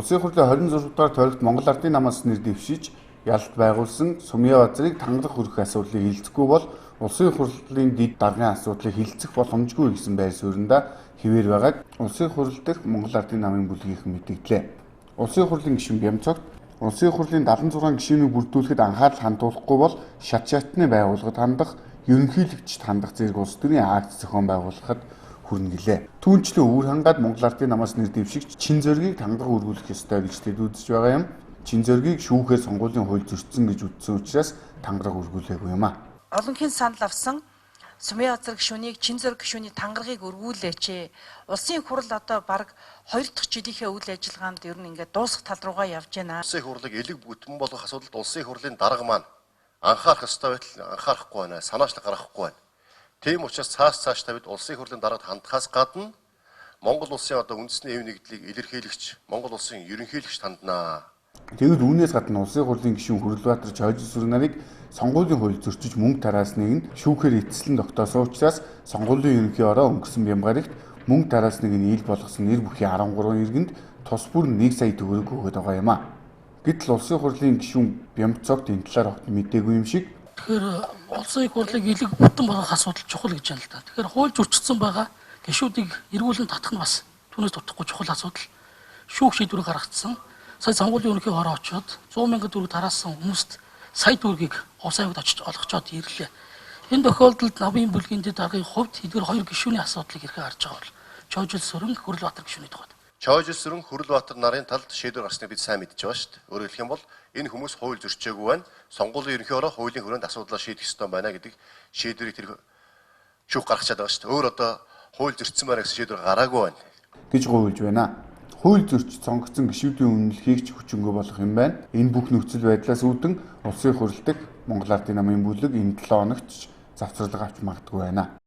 Улсын хурлын 26 дугаар тойрогт Монгол Ардын намаас нэр дэвшиж ялалт байгуулсан Сумья Базарыг тангараг хүргэх асуудлыг хилцэхгүй бол Улсын хурлын дэд даргын асуудлыг хилцэх боломжгүй гэсэн байр суурьндаа хэвээр байгааг Улсын хурал дэх Монгол Ардын намын бүлгийнхэн мэдэгдлээ. Улсын хурлын гишүүн Бямцогт Улсын хурлын 76 гишүүнийг бүрдүүлэхэд анхаарал хандуулахгүй бол шат шатны байгууллагад хандах, ерөнхийлөгчд хандах зэрэг улс төрийн акц зохион байгуулахад хүрнэ гэлээ. Түүнчлэн өвөр хангаад Монгол Ардын намаас нэр дэвшигч чин зоригийг тангараг өргүүлэх ёстой гэж тэд үзэж байгаа юм. Чин зоригийг шүүхээр сонгуулийн хууль зөрчсөн гэж үзсэн учраас тангараг өргүүлээгүй юм а. Олонхийн санал авсан Сумын газар гишүүнийг чин зориг гишүүний тангаргийг өргүүлээч. Улсын их хурл одоо бараг 2 дахь жилийнхээ үйл ажиллагаанд ер нь ингээд дуусах тал руугаа явж байна. Улсын их хурлыг элэг бүтэн болгох асуудалд улсын их хурлын дарга маань анхаарах ёстой байтал анхаарахгүй байна. Санаачлаг гаргахгүй байна. Тийм учраас цааш цаашдаа бид улсын их хурлын даргад хандхаас гадна Монгол улсын одоо үндэсний эв нэгдлийг илэрхийлэгч, Монгол улсын ерөнхийлөгч ханднаа. Тэгвэл үүнээс гадна Улсын хурлын гишүүн Хөрөлбаатар Чойжсүр нарыг сонгуулийн хууль зөрчиж мөнгө тараасныг нь шүүхээр эцэслэн тогтоосон учраас сонгуулийн ерөнхий ороо өнгөрсөн Бямгарагт мөнгө тараасныг нь ил болгосон нэр бүхий 13 иргэнд тус бүр 1 сая төгрөг өгöd байгаа юм а. Гэтэл Улсын хурлын гишүүн Бямцогт энэ талаар огт мдээгүй юм шиг. Тэгэхээр улсын их хурлыг элэг бүтэн болгох асуудал чухал гэж байна л да. Тэгэхээр хууль зөрчсөн байгаа гишүүдийг эргүүлэн татах нь бас түүнээс дутхгүй чухал асуудал. Шүүх шийдвэр гаргацсан. Сая сонгуулийн ерөнхий хороо очиод 100 мянган төгрөг тараасан хүмүүст сая төгрөгийг Увс аймагт очиж олгочоод ирлээ. Энэ тохиолдолд намын бүлгийн дэд даргын хувьд эдгээр хоёр гишүүний асуудлыг хэрхэн харж байгаа бол Чойжил Сүрэн, Хөрөлбаатар гишүүний тухайд. Чойжил Сүрэн, Хөрөлбаатар нарын талд шийдвэр гарсныг бид сайн мэдж байгаа шүү дээ. Өөрөөр хэлэх юм бол энэ хүмүүс хууль зөрчөөгүй байна. Сонгуулийн ерөнхий ороо хуулийн хүрээнд асуудлаа шийдэх ёстой байна гэдэг шийдвэрийг тэр шүүх гаргачаад байгаа шүү дээ. Өөр одоо хууль зөрчсөн байна гэсэн шийдвэр гараагүй байна гэж гуйлж байна. Хууль зөрчиж сонгогдсон гишүүдийн үнэлэхийг ч хүчингүй болох юм байна. Энэ бүх нөхцөл байдлаас үүдэн Улсын хурал дэх Монгол Ардын намын бүлэг энэ 7 хоногт ч завсарлага авч магадгүй байна.